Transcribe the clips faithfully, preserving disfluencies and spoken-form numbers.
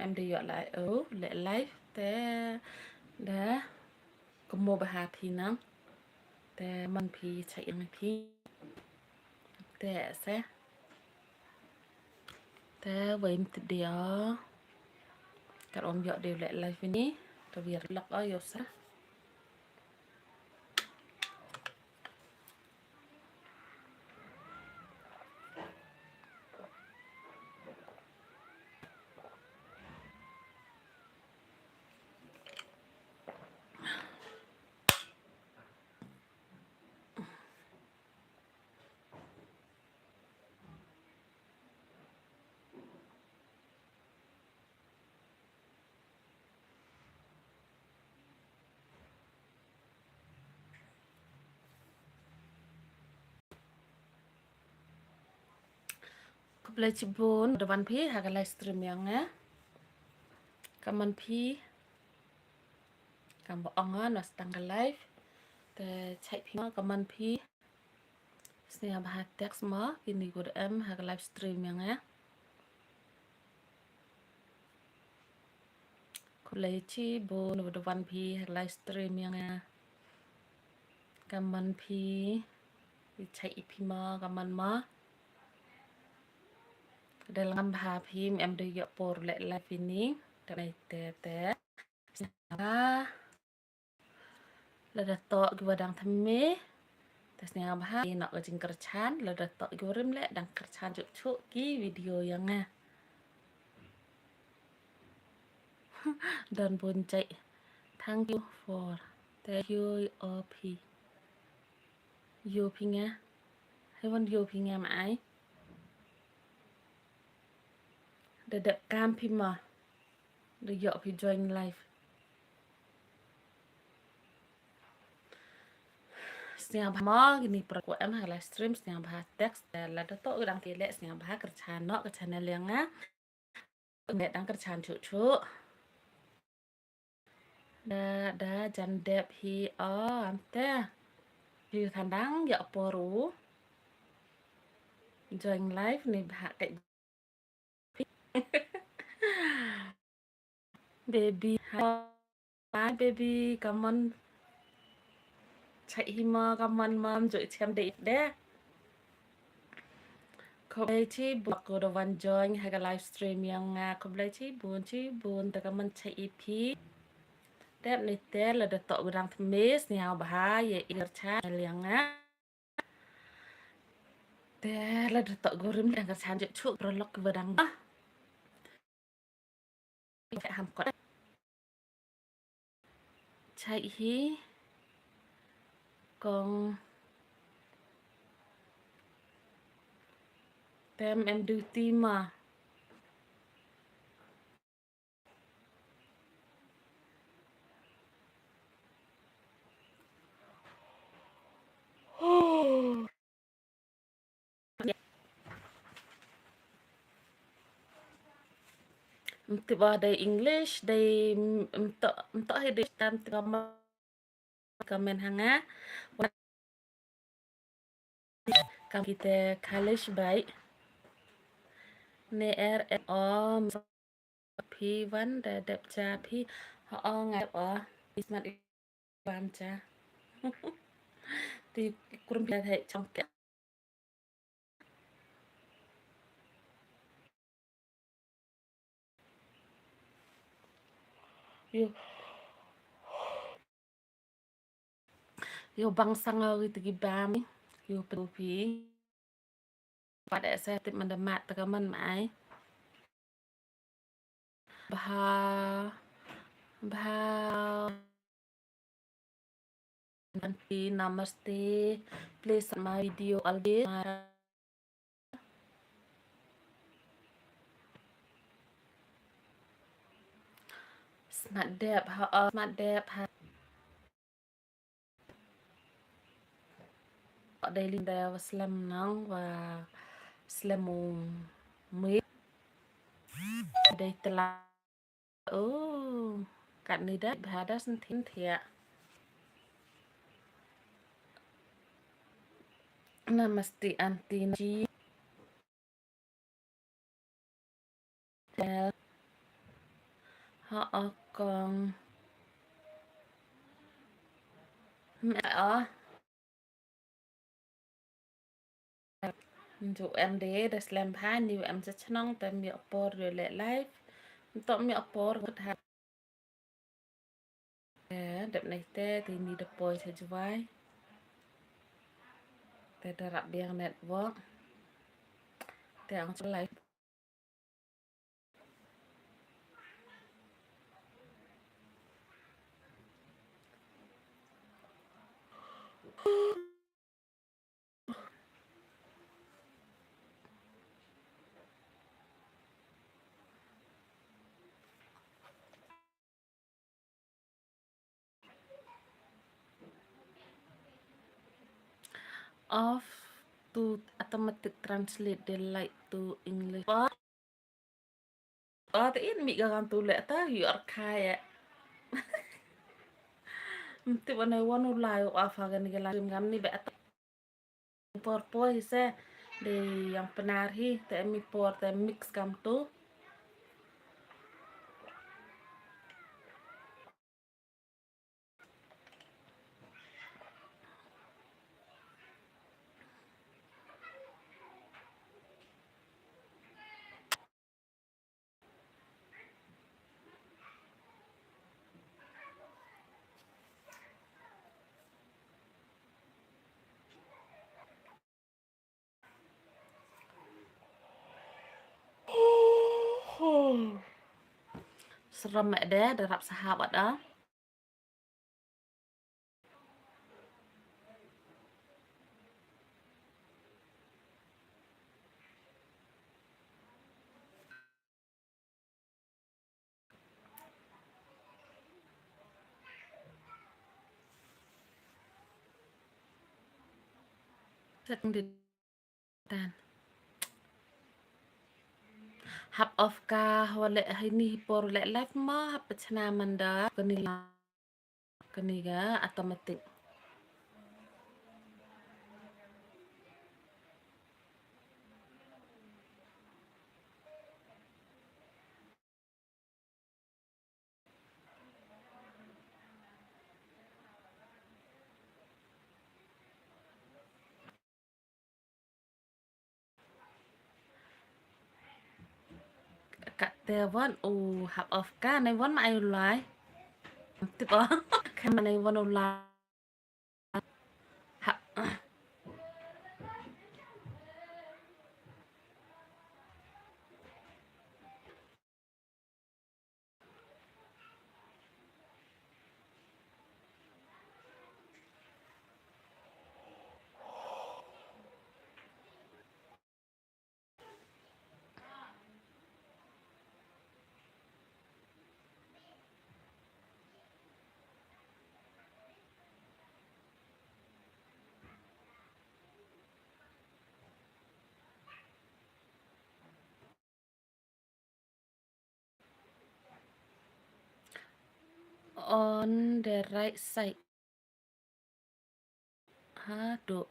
em da ïoh lai, oh, leh live te da kumno ba ha phi nang. Te man phi cha ïeng phi. Te se. Te wei mtdia. Kat ym ïoh dei leh live ini. Te wir lok o ïoh sa. Khublei chibun da wan phi ha ka live stream ïa nga. Ka man phi kam ba ong nga na stang ka live. Te chait phi ma ka man phi. Sngewbha text mo kini kud em ha ka live stream ïa nga. Khublei chibun da wan phi ha ka live stream ïa nga. Ka man phi. I chait i phi mo ka man mo. Dei lang bha phi em da ïoh por leh live ini. Te nai te te. Sngewbha. Lada toh ki wa dang thymme. Te sngewbha ïa noh ka jingkyrchan, lada toh ki wa rim leh dang kyrchan chuh chuh ki video ïa nga. Don bun jai. Thank you for. Te ïoh o phi. Ïoh phi nga. Hai wan ïoh phi nga ma ai. Da dep kam phi ma. Da ïoh phi join live. Sngewbha mo kini para ku em ha live stream sngewbha text te lada toh ka dang phi leh sngewbha kyrchan noh ka channel ïa nga. Leh dang kyrchan chuh chuh. Da da jan dep hi o am te. Phi than dang ïa por u. Join live ni bha ka Baby, hi. Hi, baby, come on. Chai hi ma, come on, mom, joi chem de de. Khublei chibun ko da wan join ha ka live stream ïa nga. Khublei chibun, chibun, te come on chai i phi. Dep ni te lada toh u dang thymme sngewbha ïa i kyrchan ïa nga. Te lada toh u rim dang kyrchan jot chuh para lok ba dang. Ham kot. Chai hi kong tem em duty ma. Mtip ba dei English, dei mtok mtok hi dei tam tip ba comment ha nga. Kam kita college bai. Ne er em om. Phi wan da dep cha phi. Ha o nga dep o. Phi smat i bam cha. Ti kurum phi thai chong ke. Yo. Yo bang sanga wi tigi bam. Yo pedu phi. Pada saya tip manda mat tekaman mai. Bha. Bha. Nanti namaste. Please my video always. Smat dep ha, oh, smat dep ha. Dei lynda wa slem nang wa slem u mui. Dei tela. Oh, kat ni da bha da senthin thiah. Namaste aunty ji. Tel. O, o, kong. Me, o. Nju em de, da slem bha, ni em sa chnong, te mi apor de le live. Ntok mi apor, ngut ha. Te, dep nai te, te ni da poi sa Jwai. Te da rap biang network. Te ang sa live. Off to automatic translate the light to English. What? Oh, te in mi ga kan tu le ta yu ar kaya. Mti wana wan u lai u afa gan ga lai gam ni be ata. Por poi se de yang penar hi te mi por te mix kam tu. Srem de, da rap sahap ada. Setting di tan. Hap off ka, wale hini por le live ma, hap pechna manda, kani la. Kani ga automatic. Ka te wan u hap off ka, nai wan ma ai u lai. Tip o. Ka ma nai wan u lai. Hap. On the right side. Haduh.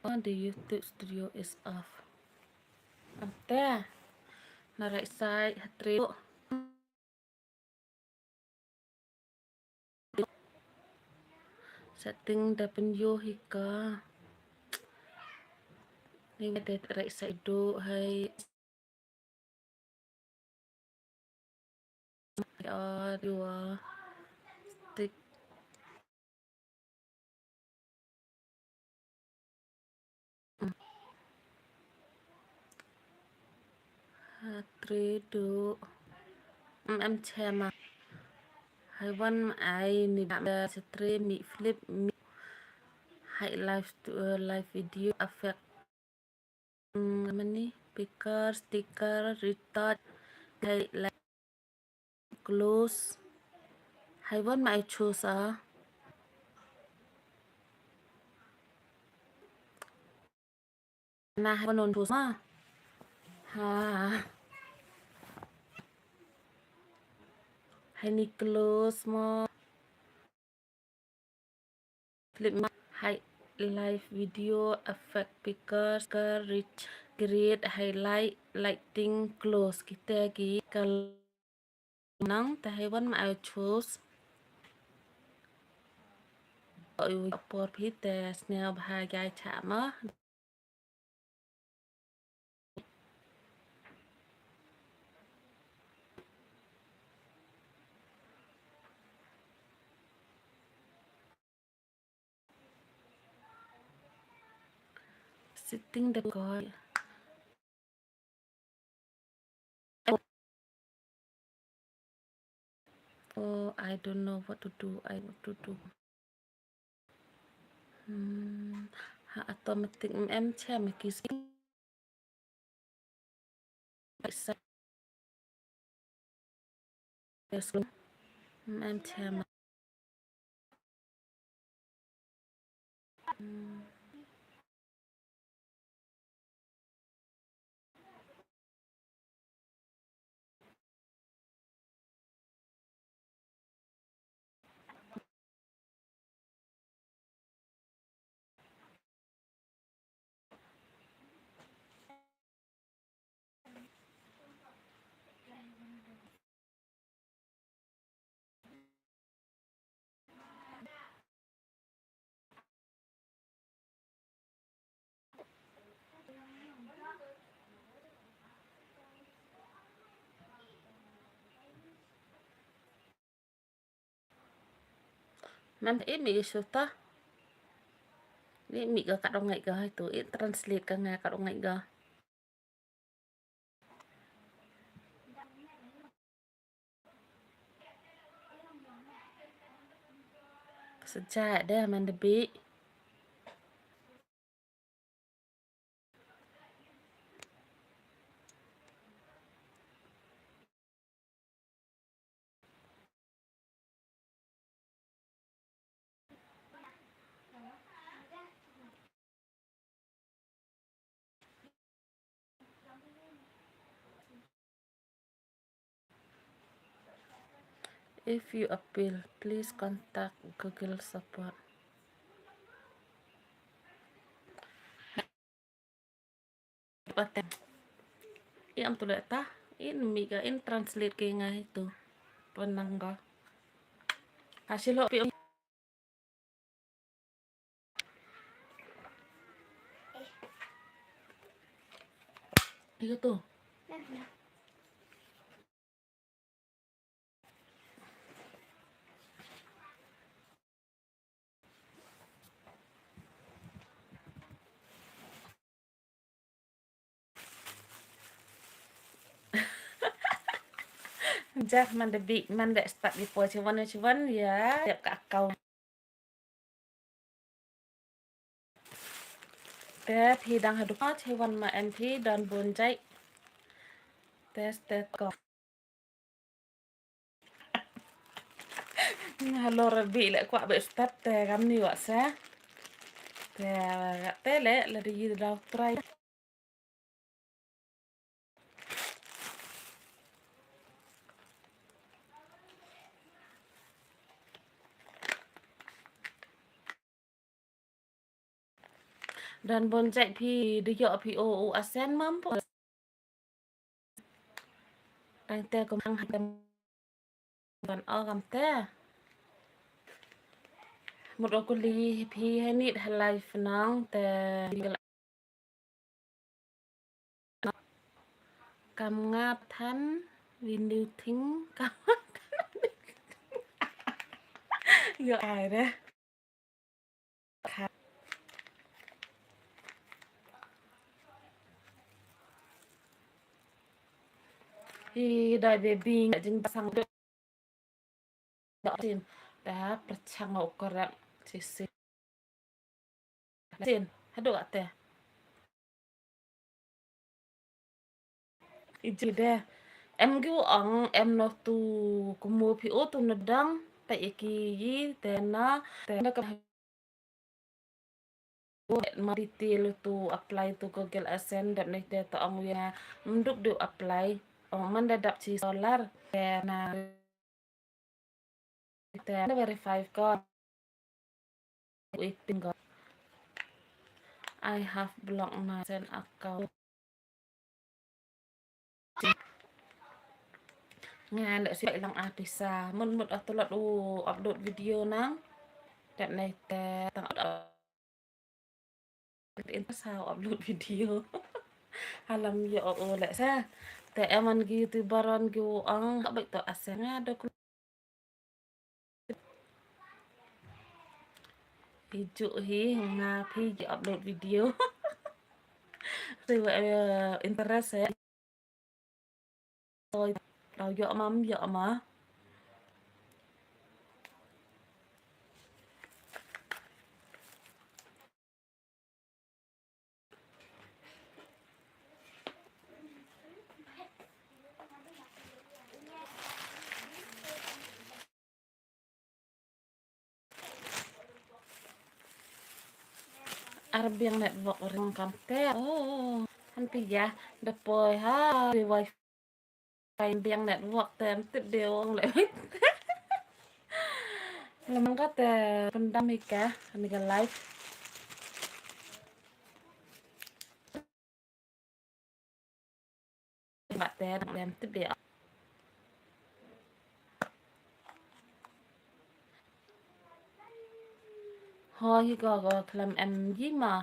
On the YouTube studio is off. Ante. Na right side, hatri. Setting da pynyoh hi ka. Ni da right side duh hai. Audio stick. Hatri duh. Em, em, chema. Hai wan ai ni ba setri mi flip mi. Hai live to, uh, live video effect. Hmm, mani picker, sticker, retouch, hai live. Close. Hai wan ma ai choose a. Na hai wan choose ma. Ha. Hai ni close mo. Flip ma hai live video effect picker, sticker, rich. Create, highlight, lighting, close. Kita ki color nang te hei wan ma ai choose. Oi, oi, por phi te sñiaw bha jai cha ma. Setting the call. Oh, I don't know what to do. I want to do. Hmm, ha automatic em che me ki setting. Em che me. Hmm. Mem, i mi i suta. I mi ga kat ong ngai ga hai tu. I translate ka nga kat ong ngai ga. Sejak dah mandi bi. If you appeal, please contact Google Support. Paten. I am tu leta. In mi ga in translate ke ngai tu. Penang ga. Hasil ho pi. Ito tu. Jah man da bi, man da start before chiwan chiwan ya, ya ka account. Te phi dang haduh pat, phi wan ma em phi don bun jai. Test, test ko. Nga halor bi le kwah be start te kam ni wa sa. Te, te le, le di dau try. Dan bon jai phi di yo phi o o asen mam po. Tang te kum hang hang ban o kam te. Mut o kuli phi he nit he life nang te. Kam nga than, we new thing, kam yo ai re. Hi dai baby nga jing basang. Dok tin da perchang u korak sisi. Tin, haduh ate. Iji de. Em gi u ong em no tu kumu phi u tu nedang ta iki yi te na te na ka ma detail to apply to Google AdSense dep nei te to ong wia mduk du apply ong man da dap chi solar te na te na verify ko eighteen ko. I have blocked my AdSense account. Nga leh shu long artist sa. Mut mut atu lut u upload video nang. Dep nai te tang interest ha u upload video. Halam yo o leh sa. Te em wan ki YouTuber wan ki u ong ha bait to ase nga do Hi juk hi nga phi ki upload video. Te wa interest eh. Oi, tau yok mam yok ma. Ar biang network ring kam te. Oh, han pi ya da poi ha wifi biang network te am tip de ong le. Lamang ka te pyndam hi ka ni ka live. Ba te dang lem tip de. Hoi hi ko ko khlem em ji ma.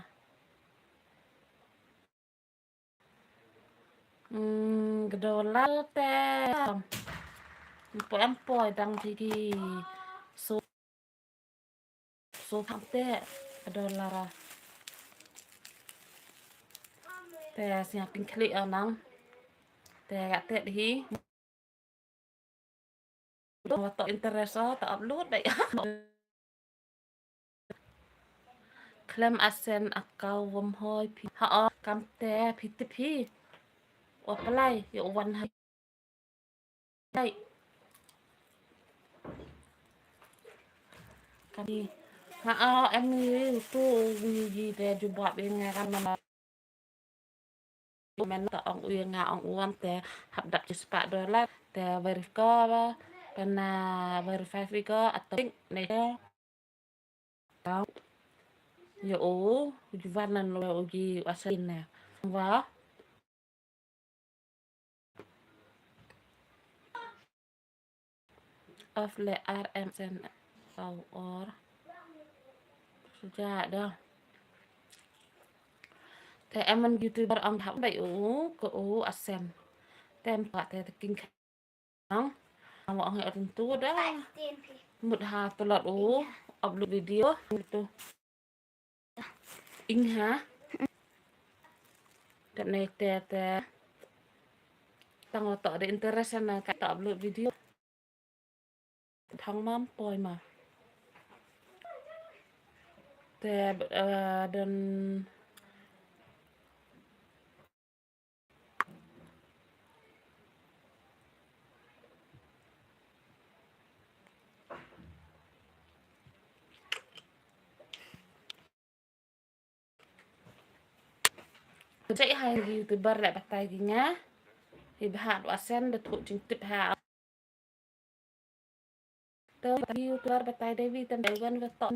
Hmm, ka dollar te. Em poi em poi dang ji ki. So so tham te ka dollar a. Te sñiaw pynkhlieh o nang. Te ka te hi. Wa to interest o ta upload dei. Khlem asen akau wom hoi phi. Ha o kam te phi tip hi. Wa plai yo wan hai. Hai. Kani. Ha o em ni tu wi ji te jubab ing kan mana. Men ta ong u nga ong u wan te hap dap chi spah dollar te verify ko ba, pynah verify fi ko atau ne te. Tau. Yo o, u jivan nan lo u ji asen ne. Wa. Of le R M S N or. Suja da. Te em an YouTuber ang hap bai u ko u asem. Tem pa te te king kang. Ang wa ang ya tu da. Mut ha tu lot u upload video tu. Ing ha. Kat nai te te. Tang wa tok ada interest na kat upload video. Thang mam poi ma. Te, eh, dan Jai hai YouTuber leh batai ki nga. Hi bha wa sen da thu jingtip ha. To YouTuber batai Devi tan dai wan wa to.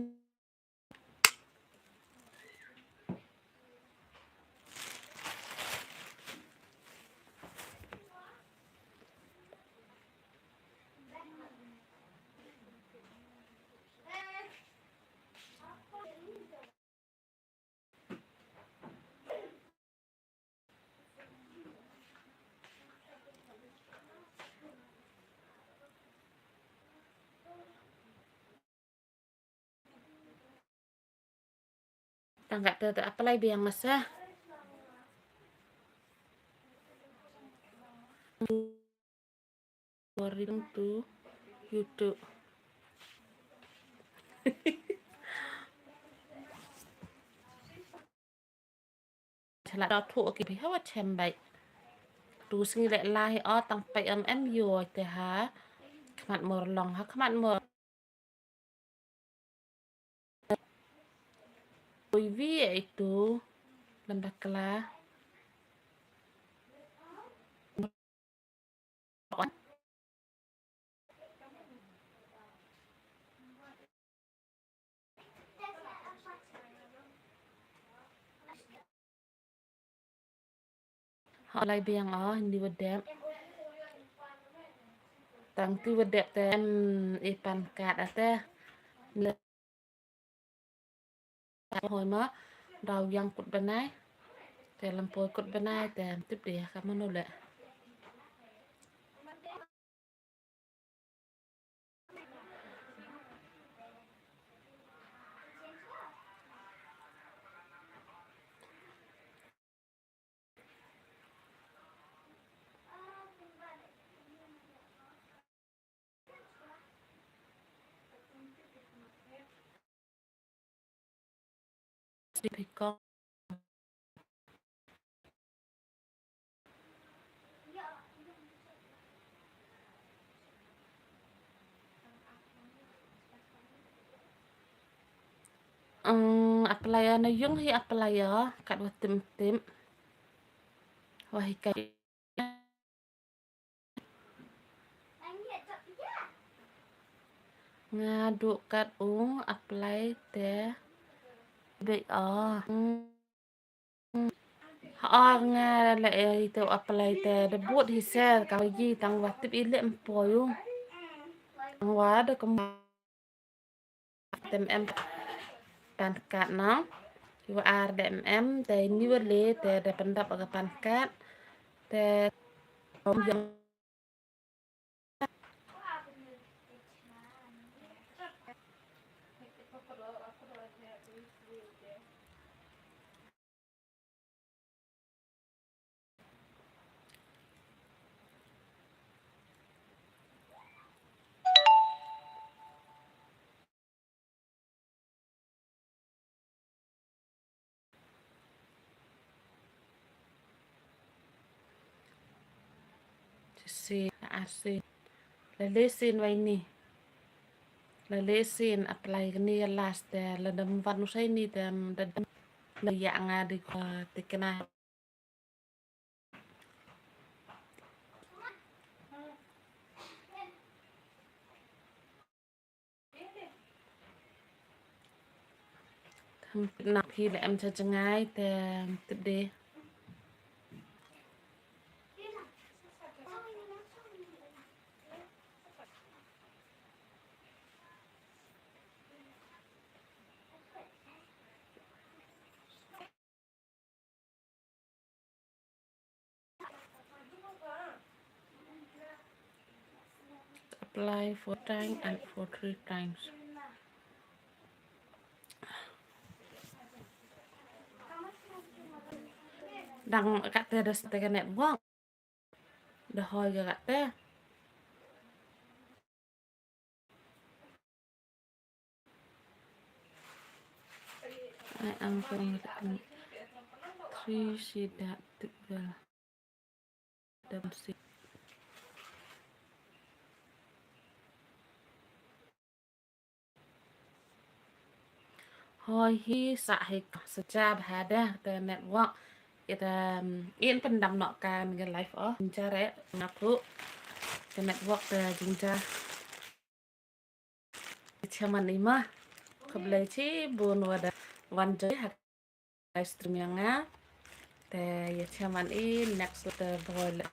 Tang ka te te apply biang masa. Boring tu YouTube. Chala da thu ki bi hawa chem bai. Tu sngi le lai o tang pai em em yo te ha. Khmat mor long ha khmat mor. Ui vi itu lem bakla. Ho lai biang o, hindi wa dep. Tang ti wa dep te em i pan kat ate. Ni hoi ma, daw yang kut banai. Te lampoi kut banai, te em tip dia ka mano le. Eng, apply na yung hi apply ya, kat wa tim tim. Wa hi kai. Nga duh kat u apply te. Bek o. Ha nga le e te apply te. Da bud hi ser ka yi tang wa tip i le em poi u. Tang wa da kum te em em pan kat na. Ki wa ar da em em te ni wa le te da pyndap ka pan kat te. Shisien, la ar sien. La le sien wa ini. La le sien apply kani ka last te, la dam wan u sa ini te, da dam la ya nga di ko te kena. Tang na phi la em cha jngai te tip de. Apply four times and for three times. Dang kat te da sa te ka network. Da hoi ka kat te. I am from three, she that well. Dam si. Hoi hi sa hi sa jab hada te network. Ita in pyndam noh kan ga live o. Jare na phu. Te network te jingja. Chaman ima. Khublei chibun wa da wan joi ha live stream ya nga. Te ya chaman i next te boi le.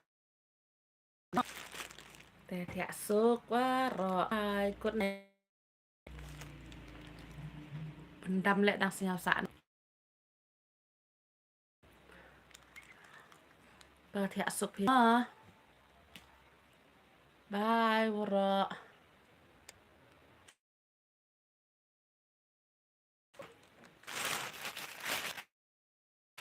Te thiah suk waroh. Ai kut ne. Pyndam le dang sñiaw sah. Ka thiah suk hi. Bye waroh.